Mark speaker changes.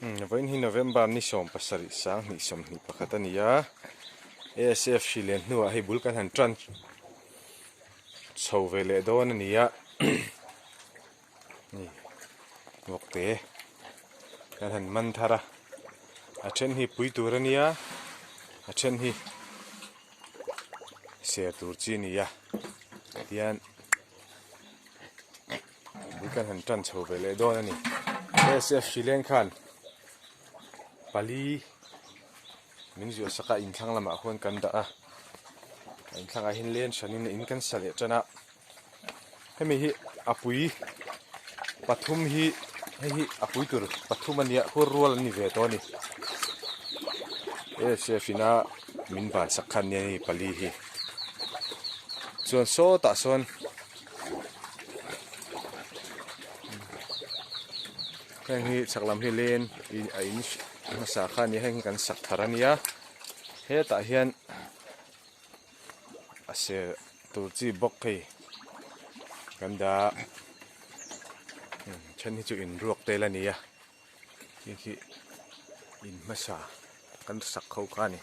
Speaker 1: Vawiin hi November ni 17 2021 a ni a, ASF hri len hnuah hei bul kan han tan chho ve leh dawn a ni a, ni vawkte kan han man thar a, a then hi pui tur a nia, a then hi ser tur chi a ni a, tihian. Bul kan han tan chho ve leh dawn a ni. ASF Hrileng khan pali min zuah sak a inthlang lamah khuan kan dah a. A inthlangah hian len hranin in kan sa leh tan a. Hemi hi a pui pathum hi hei hi a pui tur pathum a nia hur rual an ni ve tawh a ni. ASF ina min ban sak khan nia hei pali hi. Chuan sawtah sawn. Heng hi chhak lam hi len a in hmasa kha a ni a heng hi kan sak thar a nia hetah hian a ser tur chi bawk hei kan dah then hi chu in ruak tel a ni a heng hi in hmasa kan sak ho kha a ni.